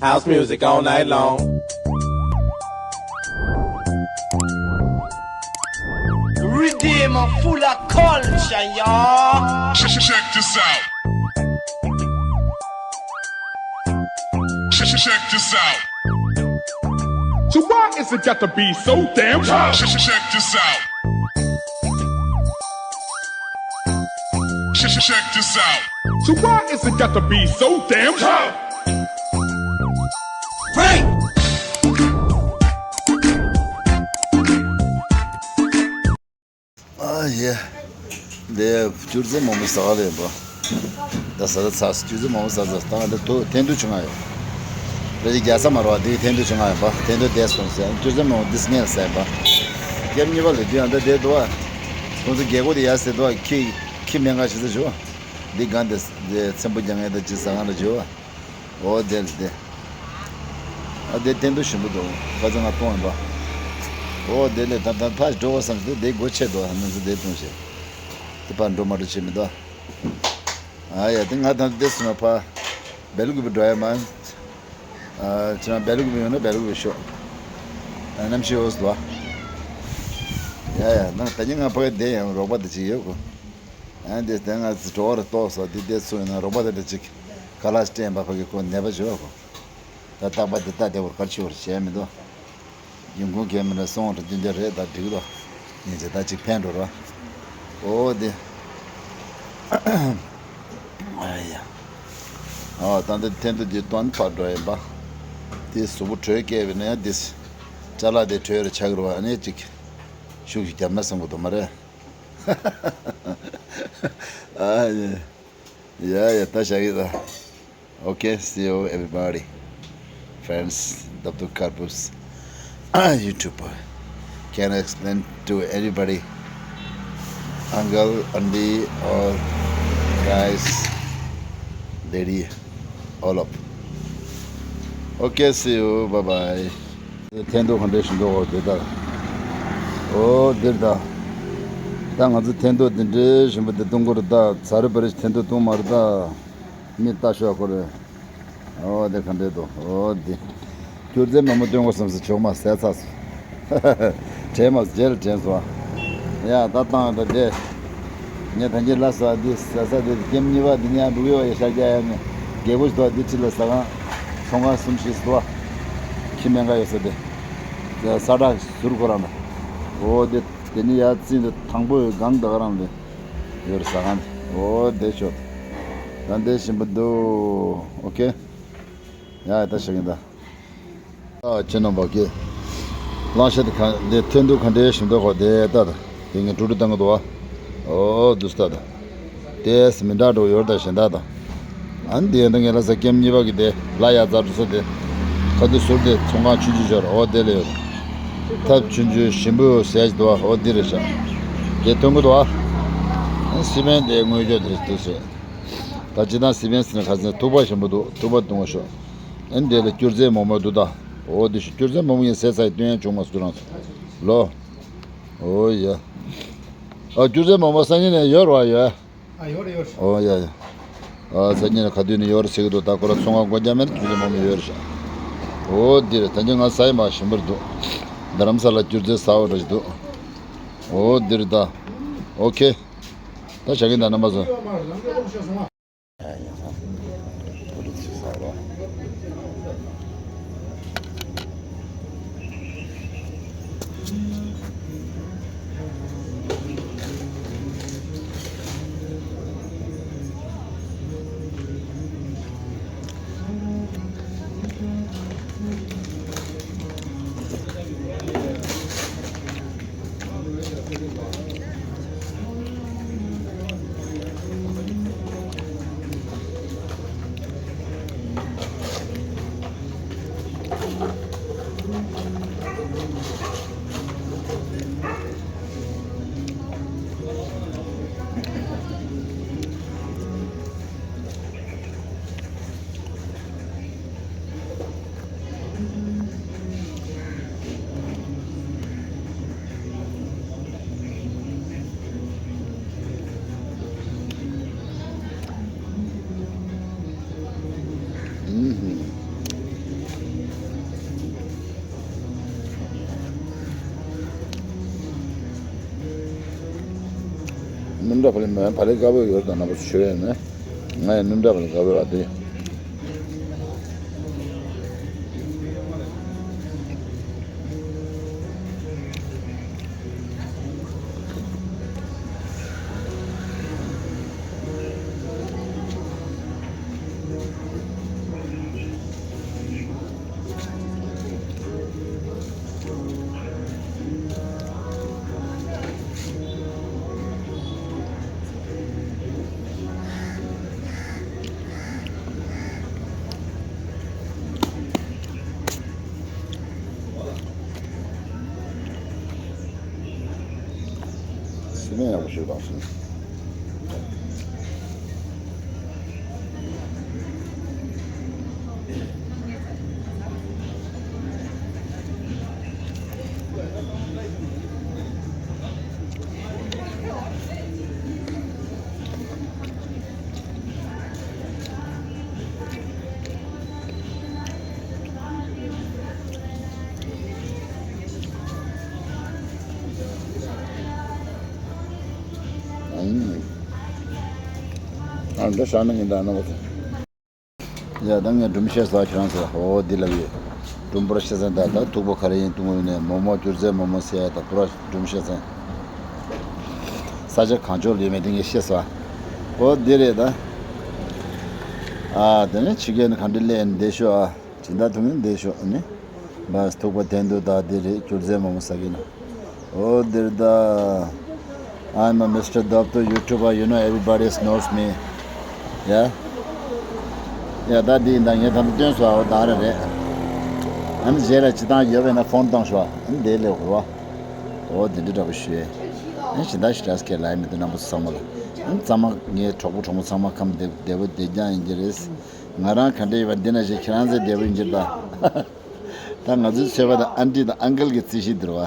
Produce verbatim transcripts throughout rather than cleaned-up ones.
House music all night long. Redeem full of culture, y'all. Check this out. Check, check, check this out. So why is it got to be so damn tough? Check, check, check this out. Check, check, check this out. So why is it got to be so damn tough? Frank! ཨ་ཡེ། འདི་སྐྱུར་རྫས་མང་པོ་ཟ་ག་ལ་ཡིན་པ། ད་ཟ་ད་ཚ་སྐྱུར་རྫས་མང་པོ་ཟ་ཟ་ད་ང་འདི་ཐུག་འཐེན་ཐུག་ཆུང་ང་ཡོད། ད་ཅི་རྒྱལ་ས་མ་རེད་བ། འདི་འཐེན་ཐུག་ཆུང་ང་ཡོད་པ། འཐེན་ཐུག་བསྡད་སོང་ཟེར། སྐྱུར་རྫས་མང་པོ་འདི་ངས་ཟ་ཡིན་པ། རྒྱབ་གཉིས་པ་ལ་འདི་ཡང་ད་བསྡད་འདུག་བ། ཁོང་ཚོ་རྒྱལ་སྒོ་དེ་ཡར་ཟེར་འདུག་བ། ཁྱི་ཁྱི་མེད་ང་ཞིག་ཟེར་བྱུང་བ། འདི་གང་དེ་འདི་ཚེམ་བུ་རྒྱག་ངེས་ད་ཅི་ཟ་གང་ལ་བྱུང་བ། ཨོ་དེ་ལ་དེ། ཨ་དེ་སྟན་ཐོག་ཞིམ་པོ་འདུག་ཁ་ཚ་ང་གཏོང་ཡིན་པ། ཨོ་དེ་ལས་ད་ད་ཕར་འགྲོ་བ་བསམ་སྟེ་དེ་སྒོ་ཕྱེ་འདུག་ང་ཚོ་དེ་གཏོང་བྱེད། དེ་ཕར་འགྲོ་མ་འགྲོ་བྱེད་མི་འདུག་ཨ་ཡ་དེ་ང་ད་དེ་སོང་ན་ཕར་སྦེལ་ཀོབ་འགྲོ་ཡ་མ། ཨ་ཁྱེད་རང་སྦེལ་ཀོབ་ཡོང་ན་སྦེལ་ཀོབ་ཤོག་ཨ་གནམ་གཤིས་འོས་འདུག་ཡ་ཡ་ན་ད་ཉིན་ང་ཕ་གི་དེ་ཡང་རོགས་པ་དེ་ཅིག་ཡོད་གོ་ཨ་འདི་དེ་ང་ཚོ་འགྲོ་བར་གཏོགས་སོ་འདི་དེ་ཚོ་ཡིན་ན་རོགས་པ་དེ་འདྲ་ཅིག་ཁ་ལག་སྤྲད་པ་ཕ་གི་ཁོ་ནད་པ་བྱོས་གོ་ད་རྟག་པ་འདི་ལྟ་བདེ་བོར་གར་ཆུ་བར་བྱས་མི་འདུག་ཡོང་ཁུངས་གལ་མི་འདྲ་སོང་ར་འདི་འདྲ་རེད་ད་འགྲིག་རོ། ཡིན་ཚེ་ད་ཅིག་ཕན་འགྲོ་རོ། ཨོ་དེ། ཨ་ཡ། ཨ་ད་འདི་འཐེན་ཐུག་འདི་སྟོན་ཕར་འགྲོ་ཡིན་པ། དེ་གཟུགས་པོ་དྲོད་སྐྱེས་པས་ན་ཡང་དེ། ཅ་ལག་དེ་དྲོད་རུ་ཆགས་རོ་ཨ་ནེ་ཅིག་ཤུགས་ཤིག་རྒྱབ་ན་བསམ་གི་འདུག་མ་རེད། ཨ་ཡེ། ཡ་ཡ་ད་བཞག་གི་ད། Okay, see you everybody. Friends, Dabdub Karpus, YouTuber. Can I explain to anybody? Uncle, auntie, or guys, lady, all up. Okay, see you. Bye bye. འཐེན་ཐུག་ག་འདྲས་ཞིག་འདུག་འོ་དེ་ལྟར། འོ་འདིར་ད། ད་ང་ཚོ་འཐེན་ཐུག་འདི་འདྲས་ཞིག་འདི་གཏོང་གི་རེད་ད། ཚ་རུ་བ་རི་འཐེན་ཐུག་གཏོང་མ་རེད་ད། མི་ལྟ་ཤོག་ཁོ་རེ། འོ་དེ་ག་འདྲས་འདུག་འོ་འདི། སྐྱུར་རྫས་མང་པོ་སྟོན་དགོས་བསམ་སོང་ཆོག་མ་ཟས་ཚར་སོང་། དྲན་མ་སོང་རྗེས་ལ་དྲན་སོང་། ཡ་ད་བཏང་ད་དེ། ངས་ད་གིན་ལ་ཟ་འདི་ཟ་ས་དེ་ཀེམ་གཉིས་པ་འདི་ནས་འགྲོ་གི་ཡོད་ཡ་ཤར་རྒྱག་ཡ་ནས་རྒྱལ་པོ་ཞིག་འདུག་འདི་ཁྲི་ལ་ཟ་ཁང་ཚོང་ཁང་གསུམ་བཞི་ཟེར་འདུག་ཁྱི་སྨན་ཁང་ཡོད་ས་དེ། ས་བཀྲ་ཟུར་ཁོ་རང་ལ། འོ་དེ་དེ་ནི་ཡ་རྩིས་འདི་དང་པོའི་སྒང་ད་ག་རང་ལས་ཡོད་རེད་ཟ་ཁང་དེ། འོ་དེ་ཤོད། ད་འདི་ཞིམ་པོ་འདུག་ཨོ་ཁེ། ཡ་ད་ཤེས་ཀྱི་ད། ཨ་ཁྱེད་རྣམ་པ་གིས། གླང་ཤ་དེ་ག་འདི་འཐེན་ཐུག་ག་འདྲའི་ཞིམ་འདུག་གོ་དེ་ལྟ་ད། དེ་ངས་འགྲོ་འགྲོ་བཏང་གི་འདུག་བ། ཨོ་འདུག་ལྟ་ད། དེས་མི་འདྲ་འགྲོ་ཡོད་ད་གཞན་དག་ད། ཨ་ནི་དེ་ཡང་ད་ངས་ལ་ས་ཀེམ་གཉིས་པ་གི་དེ་ལ་ཡ་ཛར་འགྲོ་ས་དེ། ཁ་དུ་ཟུར་དེ་ཚོང་ཁང་ཆུང་ཆུང་ཤོར་ཨོ་དེ་ལ་ཡོད། ཐབ་ཆུང་ཆུང་ཞིམ་པོ་ཟས་ཅིག་འདུག་བ་ཨོ་འདི་རེད་ཤག་དེ་ཐོན་གི་འདུག་བ། ཨ་ནི་སི་པན་དེ་དངོས་བརྗོད་དེ་རེད་འདུག་ཟེར། ད་ཅི་ད་སི་པན་ཟེར་ན་ཁ་སང་ཐུག་པ་ཞིམ་པོ་འདུག་ཐུག་པ་བཏུང་བ་ཤོག་ཨེ་འདི་ལ་སྐྱུར་རྫས་མོག་མོག་འདུག་ད། འོ་འདི་ཞུ་སྐྱུར་རྫས་མོག་མོག་ཡིན་ཟེར་ཚ་ཡི་སྟོན་ཡ་བྱུང་མ་སུ་རང་ཚོ། ལོ། འོ་ཡ། ཨ་སྐྱུར་རྫས་མོག་མོག་སང་ཉིན་ནས་ཡོད་རེད་བ་ཡོད། ཨ་ཡོད་རེད་ཡོད་རེད། འོ་ཡ་ཡ། ཨ་སང་ཉིན་ནས་ག་དུས་ནས་ཡོད་རེད་ཟེར་གི་འདུག་ད་ཁོ་ར་ཚོང་ཁང་སྒོ་རྒྱག་མེད་སྐྱུར་རྫས་མོག་མོག་ཡོད་རེད་ཤག་འོ་འདི་རེད་ད་ཅི་ང་ས་ཡི་མ་ཞིམ་པར་འདུག་རྡ་རམ་ས་ལ་སྐྱུར་རྫས་ཟ་འོ་རེད་འདུག་འོ་འདི་རེད་ད། ཨོ་ཁེ། ད་བྱ་གི་ད་རྣམ་པ་ཚོ། སྣུམ་གྲྭ་བ་ལི་མ་བ་ལི་དཀར་པོ་ཡོད་དང་རྣམ་པ་ཚོ་ཆོས་ཡོད་ནས། ང་ཡི་སྣུམ་གྲྭ་བ་ལི་དཀར་པོ་བ་དེ། སི་མེན་ཡག་པོ་ཞིག་བཏང་སོང་། ཨང་། ཨ་འདི་ཤ་ན་ཉིན་ད་ནོ། ཡ་ད་ངས་སྒྲུང་བཤད་ས་ཁྱེད་རང་ཚོ་ལ་འོ་འདི་ལབ་ཡོད། སྒྲུང་པོར་བཤད་ས་ད་ད་ཐུག་པ་ག་རེ་ཡིན་ཐུག་མ་ཡིན་ནས་མོ་མོ་སྒྱུ་རྩལ་མོ་མོ་ཟེར་ཡ་ད་པུ་ར་སྒྲུང་བཤད་ས། ས་ཆ་གང་ཕྱོགས་ལ་ཡོད་མེད་དེ་ངས་བཤད་ས། འོ་འདི་རེད་ད། ཨ་དེ་ནས་ཕྱི་རྒྱལ་ནས་ག་འདྲ་སླེབས་ནས་བསྡད་ཤོག་ཨ། སྦྱིན་བདག་ཐུག་ནས་བསྡད་ཤོག་ཨ་ནི། བས་ཐུག་པ་དན་དུ་ད་འདི་རེད་སྒྱུ་རྩལ་མོ་མོ་ཟེར་གི་ན། འོ་འདིར་ད། I'm a Mister Dobto YouTuber, you know everybody knows me. Yeah. ཡ་ད་འདི་ཡིན་ད་ངས་ད་ལྟ་སྟོན་སོང་འོ་ད་རེ་རེད། ཨ་ནི་རྗེས་ལ་སྤྱི་བཏང་ཡོད་པས་ན་ཕོན་བཏང་ཤོག་ཨ་ནི་དེ་ལས་འོ། འོ་དེ་འདྲ་འདྲ་པོ་ཞུས། ཨ་ནི་སྦྱིན་བདག་ཞི་ཏྲ་སི་ཀེ་ལའི་མི་དུ་རྣམ་པ་ཚོ་ཚང་མ་ལ། ཨ་ནི་ཚང་མ་ངའི་གྲོགས་པོ་གྲོགས་མོ་ཚང་མ་ཁམས་བདེ་བདེ་པོ་བདེ་རྐྱང་ཡིན་གྱི་རེད། ང་རང་ག་འདྲ་ཡོད་པ་འདི་ན་ཞིག་ཁྱེད་རང་ཚོའི་བདེ་པོ་ཡིན་གྱི་རེད་ད། ད་ང་ཚོའི་ཚོད་པ་དང་ཨན་ཊི་དང་ཨང་ཀལ་གྱི་རྩིས་གཞི་འདིར་བ།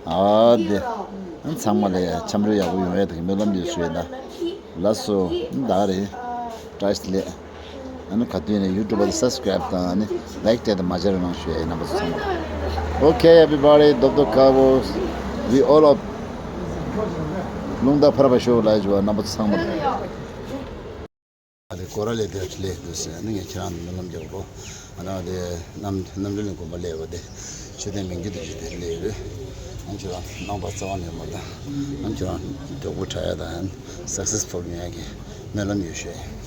ཨ་དེ། ཚང་མ་ལ་ཡ་འཆམ་རོལ་ཡག་པོ་ཡོང་ཡ་དང་སྨོན་ལམ་ཡོད་ཞུ་ཡ་ད། ལགས་སོ། ད་རེད། བཀྲ་ཤིས་བདེ་ལེགས། ཨ་ནི་ག་དུས་ནས་ཡུ་ཊུབ་པ་དང་སབ་སི་ཀེ་རེབ་དང་ཨ་ནི་ལའིཀ་སྤྲད་དང་མ་བརྗེད་རོགས་གནང་ཞུ་ཡ་ཡིན་རྣམ་པ་ཚོ་ཚང་མ། Okay everybody, Doctor Kabo, we all up. རླུང་རྟ་ཕར་བ་ཤོག་ལ་ཞུ་བ་རྣམ་པ་ཚོ་ཚང་མ་ལ། ཨ་དེ་སྐོར་ར་ལས་དེ་ལས་དུ་ཟེར་ནི་ངས་ཁྱེད་རང་ལ་སྨོན་ལམ་རྒྱག་གོ། ཨ་ན་དེ་རྣམ་རྣམ་འདྲེན་ལ་དགོན་པ་ལས་བ་དེ་ཆོས་ལྡན་མིང་རྒྱུད་དུ་ཞིག་དེ་ལས་རེད། ཨ་ཁྱེད་རང་ནང་པ་རྩ་བ་ནས་མ་དང་། ཨ་ཁྱེད་རང་དོ་པོ་དྲ་ཡ་དང་སག་སེ་སི་ཕུལ་ཡོང་ཡ་གི་སྨོན་ལམ་ཡོད་ཤོད།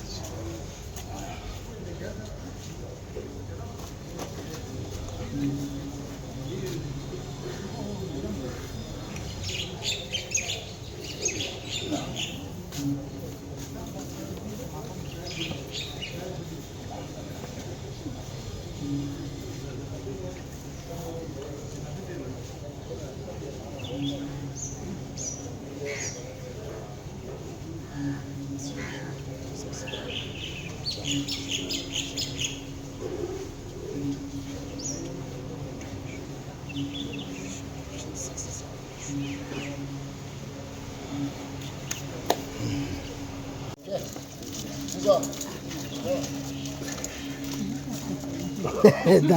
ད་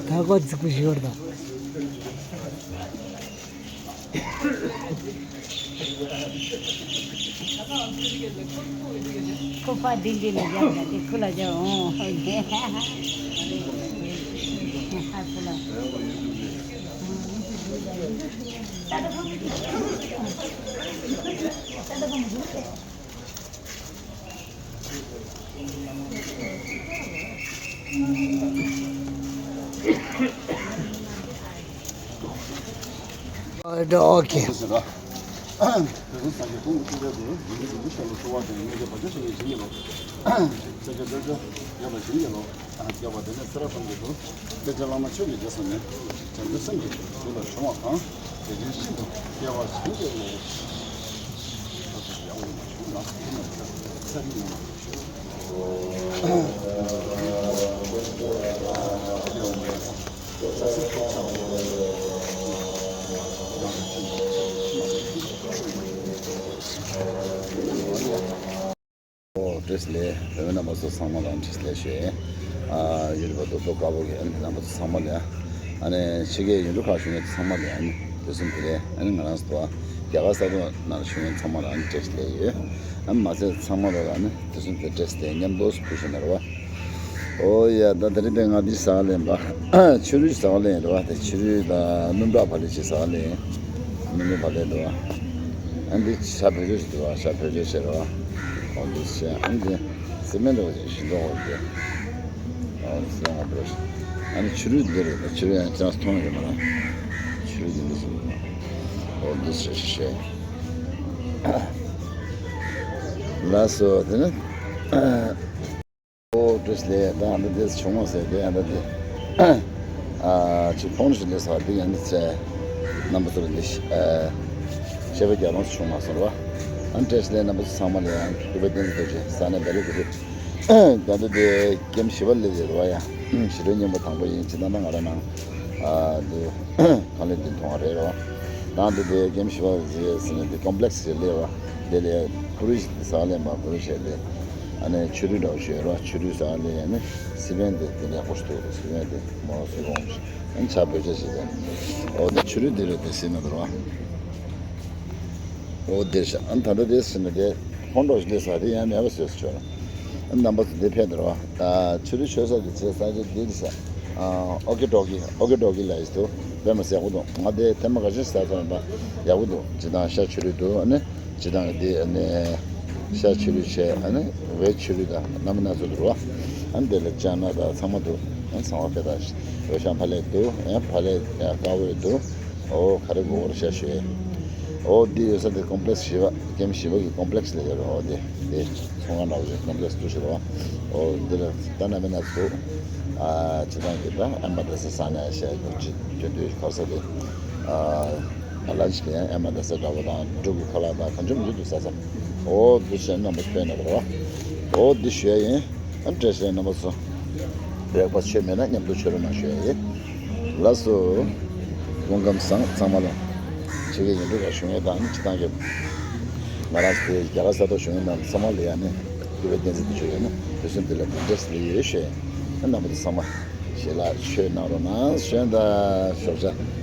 ད་གོ་ཙི་ཀུ་ཞོར་ད། ཁོ་པ་འདི་འདི་ལ་རྒྱབ་ད་དེ་ཁུ་ལ་རྒྱབ་འོང་ཧ་ཁུ་ལ། ཨོ་ཁེ། སྐྱོབ་པ་དེ་ནས་ཚེ་རབས་ཐམས་ཅད་དུ། དཔེ་ཆ་བླ་མ་ཆོས་ཀྱི་རྗེས་སུ་ནི། བྱང་ཆུབ་སེམས་ཀྱི་རྒྱུ་ལ་འབྱུང་བ་དང་། དེ་བཞིན་ཤིན་ཏུ་དགེ་བ་བྱིན་གྱིས་རློབ། ཨོ་བཀྲ་ཤིས་བདེ་ལེགས། བོད་མི་རྣམ་པ་ཚོ་ཚང་མ་ལ་བཀྲ་ཤིས་བདེ་ལེགས་ཞུ། ཨ་ཡུ་ཊུབ་པ་རྡོག་རྡོག་དཀར་པོ་གི་ཨ་ནི་རྣམ་པ་ཚོ་ཚང་མ་ལ། ཨ་ནི་ཕྱི་རྒྱལ་ཡུལ་གྲུ་ཁག་བཞུགས་མཁན་ཚང་མ་ལ་ཨ་ནི་དུས་གསུམ་བདེ་ལེགས། ཨ་ནི་ང་རང་ཚོ་དང་ རྒྱ་གར་ས་ཐོག་ནང་བཞུགས་མཁན་ཚང་མ་ལ་ཨ་ནི་བཀྲ་ཤིས་བདེ་ལེགས་ཡོད། ཨ་ནི་མ་ཟད་ཚང་མ་ལ་ཨ་ནི་དེ་བཞིན་དུ་བཀྲ་ཤིས་བདེ་ལེགས་མཉམ་དུ་ཕུལ་བཞིན་ཡོད་རེད་བ། ཨོ་ཡ། ད་དེ་རིང་དེ་ང་འདི་ཟ་ག་ལེན་པ། ཕྱི་རུས་ཟ་ག་ལེན་རེད་བ། དེ་ཕྱི་རུས་དང་སྣུམ་བྲག་བག་ལེབ་ཅིག་ཟ་ག་ལེན། སྣུམ་བྲག་བག་ལེབ་འདུག་བ། ཨ་འདི་ཤ་བོད་ཇ་ཞིག་འདུག་བ། ཤ་བོད་ཇ་བྱས་རེད་བ། ཨོ་འདི་བྱས། ཨ་འདི་སི་མེན་འདྲ་བ་ཞིག་ཞིམ་ཏོག་ཅིག་ཨོ་འདི་སི་མེན་འདྲ་བ་ཞིག་ཨ་ནི་ཕྱི་རུས་འདི་རེད། ད་ཕྱི་རུས་ཡང་ཅང་མཐོང་ཡོད་མ་རེད། ཕྱི་རུས་འདི་འདི་ཞིག་འདུག་ཨོ་འདི་བྱས་བྱས། ལགས་སོ། དེ་ནི། ཨོ་བཀྲ་ཤིས་བདེ་ལེགས། ད་ཨ་ད་དེ་བྱུང་བ་ཟེར་དེ་ཨ་ད་དེ། ཨ་ཅིག་ཕོན་ཞིག་ལས་ས་དེ་ཡང་ནི་ཚེ། རྣམ་པ་ཚོར་འདི་ཤེས་པ་རྒྱ་རོང་བྱུང་མ་སོང་བ། ཨ་བཀྲ་ཤིས་བདེ་ལེགས། རྣམ་པ་ཚོ་ཚང་མ་ལ་ཡང་སྐུ་པའི་བསྟན་འཛིན་རྡོ་རྗེ་ས་གནས་བེ་ལུ་གི་དེ། ད་ད་དེ་ཀེམ་བཞི་པ་ལས་དེ་རེད་བ། ཡ་ཞི་ཁྲོའི་སྙིང་པོ་དང་པོ་ཡིན། ཇི་ལྟར་ན་ང་རང་ནང་ཨ་དེ་གང་ལས་དེ་མཐོང་བ་རེད་རེད་བ། ད་ད་དེ་ཀེམ་བཞི་པ་ཟེར་ཟེར་ནས་དེ་ཀོམ་པི་ལེགས་སི་ཟེར་ལས་བ། དེ་ལས་ཕུ་རུ་ཟ་ག་ལེན་པ། ཕུ་རུ་བྱས་ཏེ། ཨ་ནི་ཕྱི་རུས་འདྲ་བོ་ཞིག་ཡོད་རེད་བ། ཕྱི་རུས་ཟ་ག་ལེན། ཨ་ནི་སི་པན་དེ་དེ་ལས་ཡག་པོ་ཞིག་འདུག་སི་པན་དེ་མོ་སི་ཀོང་ཞིག་ཨ་ནི་ཆ་བོད་ཆ་ཞིག་དང་། ཨོ་དེ་ཕྱི་རུས་དེ་རེད། དེ་སི་ན་དོར་བ། ཨོ་དེ་ཤ་ཨ་ནི་ད་ལྟ་དེ་སི་ན་དེ་ཧོན་འདྲ་བོ་ཞིག་ལས་ས་དེ་ཡང་མེད་པ་བཟོས་སུ་ཆོག་ཨ་ནི་རྣམ་པ་ཚོ་དེ་ཕེབས་དོར་བ། ད་ཕྱི་རུས་མཆོད་ས་དེ་བྱས་ས་ཆ་དེ་དེ་ས། ཨོ་ཀེ་ཏོ་ཀི། ཨོ་ཀེ་ཏོ་ཀི་ལ་ཡིས་དུ་བེ་མ་ཟེ་ཡག་པོ་འདུག་ང་དེ་ཐེངས་མ་ཁ་ཤས་ཟ་ཚར་བ་ཡག་པོ་འདུག་སྤྱིར་བཏང་ཤ་ཕྱི་རུས་འདུག་ཨ་ནི་སྤྱིར་བཏང་གི་དེ་ཨ་ནི་ཤ་ཕྱི་རུས་བྱས། ཨ་ནི་འོལ་ཕྱི་རུས་དང་རྣམ་པ་སྣ་ཚོགས་འདུག་ར། ཨ་ནི་དེ་ལ་ཅ་ན་དང་ཚང་མ་འདུག་ཨ་ནི་ཚང་མ་ཕེ་ད་འོལ་ཤང་ཕ་ལེ་འདུག་ཨ་ཕ་ལེ་ཀ་བོ་འདུག་ཨོ་ག་རེ་དགོས་རེད་ཤ་ཤོད། ཨོ་འདི་ཡོད་ས་དེ་ཀོམ་པི་ལེགས་སི་བཞི་པ། ཀེམ་བཞི་པ་གི་ཀོམ་པི་ལེགས་སི་ལ་ཡོད་རེད། ཨོ་དེ་དེ་ཚོང་ཁང་འདྲ་བོ་ཞིག་ཀོམ་པི་ལེགས་སི་འདུག་ཞིག་རེད་བ། ཨོ་འདི་ལ་ད་རྣམ་པ་སྣ་ཚོགས་འདུག་ཨ་སྤྱིར་བཏང་གི་ད་ཨ་མ་ད་ས་ས་ན་ཤ་འདུག་ཅི་ཅི་འདུག་ག་ས་དེ་ཨ། ཨ་ལ་ཅིག་ཡང་ཨ་མ་ད་ས་འདྲ་བོ་དང་འབྲུ་གི་ཁ་ལག་དང་གང་བྱུང་མི་འདུག་ས་ས། ཨོ་འདི་ཤ་རྣམ་པ་ཁྱོད་ན་བར་བ། ཨོ་འདི་ཞུ་ཡ་ཡིན། ཨ་བཀྲ་ཤིས་རྣམ་པ་ཚོ། ལེགས་པ་ཆོས་མེད་ན་མཉམ་དུ་ཆོས་རུ་མ་ཞུ་ཡ་ཡིན། ལགས་སོ། སྐུ་ཁམས་བཟང་། ཚང་མ་ལ་ཆེད་མཁས་ཡིན་འགྲོ་བ་ཞུ་ངེས་དང་ནི་སྤྱི་བཏང་གི་ང་རང་ཚོ་རྒྱ་གར་ས་ཐོག་བཞུགས་མཁན་རྣམས་ཚང་མ་ལ་ཡང་ནི་སྐུ་པའི་བསྟན་འཛིན་དུ་བྱུང་ཡོད་ན་དུས་གསུམ་འདི་ལ་གུས་བཀུར་ལེགས་ཡོད་ཞེས་རྣམ་པ་ཚོ་ཚང་མ་ཞལ་ལག་མཆོད་གནང་རོགས་གནང་ཞུ་ཡ་ད། ཞོགས་ཇ།